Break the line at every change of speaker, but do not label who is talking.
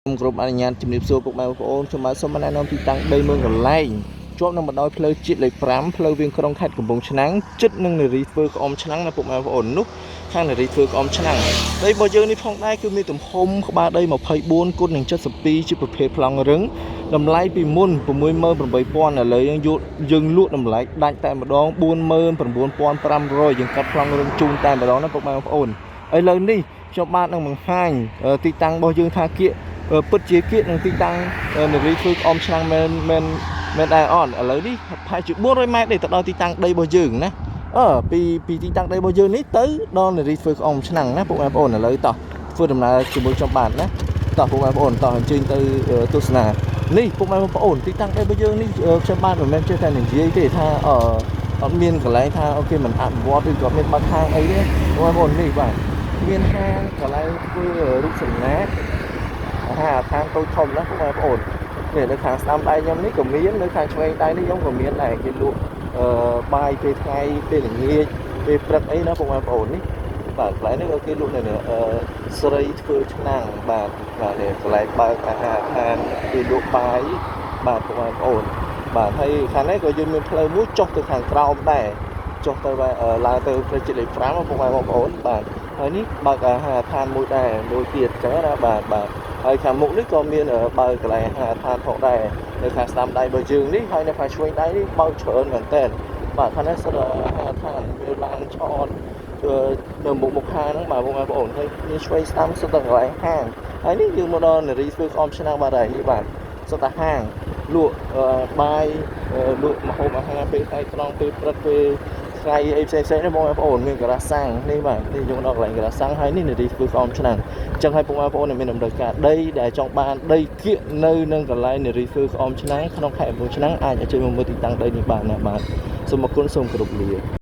សូមគោរពអនុញ្ញាតជំរាបសួរពុកម៉ែបងប្អូនខ្ញុំបាទសូមណែនាំទីតាំងដីមួយកន្លែងជាប់នឹងបណ្ដោយផ្លូវជាតិលេខ5ផ្លូវវាងក្រុងខេត្តកំពង់ឆ្នាំងជិតនឹងនារីធ្វើក្អមឆ្នាំងណាពុកម៉ែបងប្អូននោះខាងនារីធ្វើក្អមឆ្នាំងដីរបស់យើងនេះផងដែរគឺមានទំហំក្បាលដី24គុណនឹង72ជាប្រភេទប្លង់រឹងតម្លៃពីមុន68000ឥឡូវយើងយកយើងលក់តម្លៃដាច់តែម្ដង49500យើងកាត់ប្លង់រឹងជូនតែម្ដងណាពុកម៉ែបងប្អូនឥឡូវនេះខ្ញុំបាទនឹងបង្ហាញទីតាំងរបស់យើងថាគៀក ពិតជាគៀកនឹងទីតាំងនារីធ្វើក្អមឆ្នាំងមែនមែនមែនដែរអត់ឥឡូវនេះប្រហែលជា400ម៉ែត្រទេទៅដល់ទីតាំងដីរបស់យើងណាអឺពីពីទីតាំងដីរបស់យើងនេះទៅដល់នារីធ្វើក្អមឆ្នាំងណាពុកម៉ែបងប្អូនឥឡូវតោះធ្វើដំណើរជាមួយខ្ញុំបាទណាតោះពុកម៉ែបងប្អូនតោះអញ្ជើញទៅទស្សនានេះពុកម៉ែបងប្អូនទីតាំងដីរបស់យើងនេះខ្ញុំបាទមិនមែនចេះតែនិយាយទេថាអឺអត់មានកន្លែងថាOK មិនអភិវឌ្ឍឬក៏មានបើកហាងអីទេពុកម៉ែបងប្អូននេះបាទមានហាងកន្លែងធ្វើរូបសំណាក អាហារដ្ឋានតូចធំណាស់ពុកម៉ែបងប្អូននេះនៅខាងស្ដាំដៃខ្ញុំនេះក៏មាននៅខាងឆ្វេងដៃនេះខ្ញុំក៏មានដែរគេលក់អឺបាយពេលថ្ងៃពេលល្ងាចពេលព្រឹកអីណាពុកម៉ែបងប្អូននេះបាទកន្លែងនេះក៏គេលក់នៅអឺស្រីធ្វើឆ្នាំងបាទបាទនេះកន្លែងបើកអាហារដ្ឋានគេលក់បាយបាទពុកម៉ែបងប្អូនបាទហើយខាងនេះក៏យើងមានផ្លូវមួយចុះទៅខាងក្រោមដែរចុះទៅឡើងទៅផ្លូវជាតិលេខ5ពុកម៉ែបងប្អូនបាទហើយនេះបើកអាហារដ្ឋានមួយដែរមួយទៀតអញ្ចឹងណាបាទបាទ ហើយខាងមុខនេះក៏មានបើកកន្លែងអាហារដ្ឋានផងដែរនៅខាងស្ដាំដៃរបស់យើងនេះហើយនៅខាងឆ្វេងដៃនេះបើកច្រើនមែនតើបាទខាងនេះសុទ្ធអាហារដ្ឋានមានឡានឆននៅមុខមុខហាងហ្នឹងបាទបងប្អូនហើយមានឆ្វេងស្ដាំសុទ្ធតែកន្លែងហាងហើយនេះយើងមកដល់នារីធ្វើក្អមឆ្នាំងបាទហើយនេះបាទសុទ្ធតែហាងលក់បាយលក់ម្ហូបអាហារពេលថ្ងៃត្រង់ពេលព្រឹកពេលថ្ងៃអីផ្សេងផ្សេងនេះបងប្អូនមានការ៉ាសាំងនេះបាទនេះយើងមកដល់កន្លែងការ៉ាសាំងហើយនេះនារីធ្វើក្អមឆ្នាំង ចឹងហើយពុកម៉ែបងប្អូនដែលមានតម្រូវការដីដែលចង់បានដីគៀកនៅនឹងកន្លែងនារីធ្វើក្អមឆ្នាំងក្នុងខេត្តកំពង់ឆ្នាំងអាចអញ្ជើញមកមើលទីតាំងដីនេះបានណាបាទសូមអរគុណសូមគោរពលា។